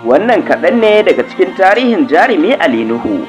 Wannan kaɗan ne daga cikin tarihin jarumi Ali Nuhu.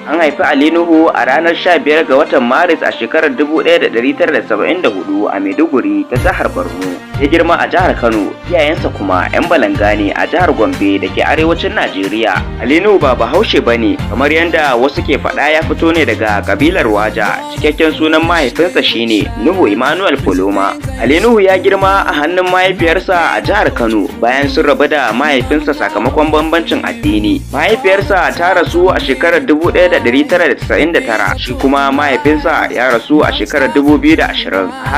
An haifi Ali Nuhu a ranar 15 ga watan Maris a shekarar 1974 a Maiduguri ta jihar Borno. Ya girma a jihar Kano, iyayensa kuma 'yan Balanga ne a jihar Gombe da ke arewacin Najeriya. Ali Nuhu ba Bahaushe ba ne, kamar yadda wasu ke faɗa, ya fito ne daga kabilar Waja. Cikakken sunan mahaifinsa shine Nuhu Emmanuel Poloma. Ali Nuhu ya girma a hannun mahaifiyarsa a jihar Kano bayan sun rabu da mahaifinsa sakamakon bambancin addini. Mahaifiyarsa ta rasu a shekarar 1999, shi kuma mahaifinsa ya rasu a shekarar 2020. A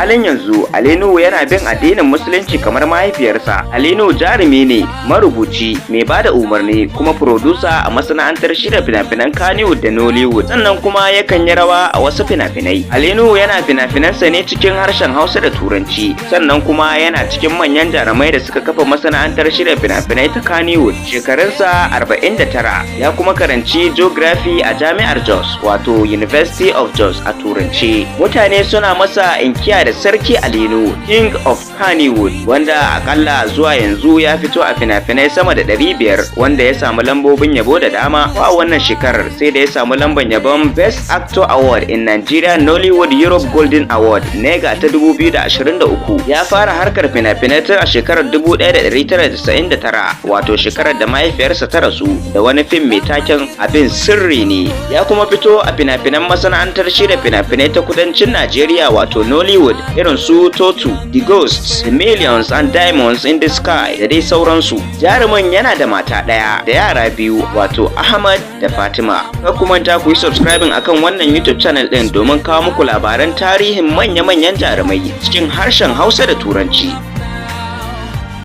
halin yanzu Ali Nuhu yana bin addinin Musulunci kamar mahaifiyarsa. Ali Nuhu jarumi ne, marubuci, mai bada umarni, kuma producer a masana'antar shirya fina-finan Kannywood da Nollywood, sannan kuma yakan yi rawa a wasu fina-finai. Ali Nuhu yana fina-finansa ne cikin harshen Hausa da Turanci, sannan kuma yana cikin manyan jarumai da suka kafa masana'antar shirya fina-finai ta Kannywood. Shekarunsa 49. Ya kuma karanci Geography a Jami'ar Jos, wato University of Jos a Turanci. Mutane suna masa inkiya da Sarki Ali Nuhu, King of Kannywood, wanda akalla zuwa yanzu ya fito a fina-finai sama da 500, wanda ya samu lambobin yabo da dama. Ko a wannan shekarar sai da ya samu lamban yabon Best Actor Award in Nigeria Nollywood Europe Golden Award NEGA ta 2023. Ya fara harkar fina-finai tun a shekarar 1999, wato shekarar da mahaifiyarsa ta rasu, da wani fim mai taken Abin Sirri Ne. Ya kuma fito a fina-finan masana'antar shirya fina-finai ta kudancin Najeriya, wato Nollywood, irin su Totu, The Ghosts, The Millions and Diamonds in the Sky da dai sauransu. Jarumin yana da mata ɗaya da yara biyu, wato Ahmad da Fatima. Kar ku manta ku yi subscribing akan wannan YouTube channel ɗin domin kawo muku labaran tarihin manya-manyan jarumai cikin harshen Hausa da Turanci.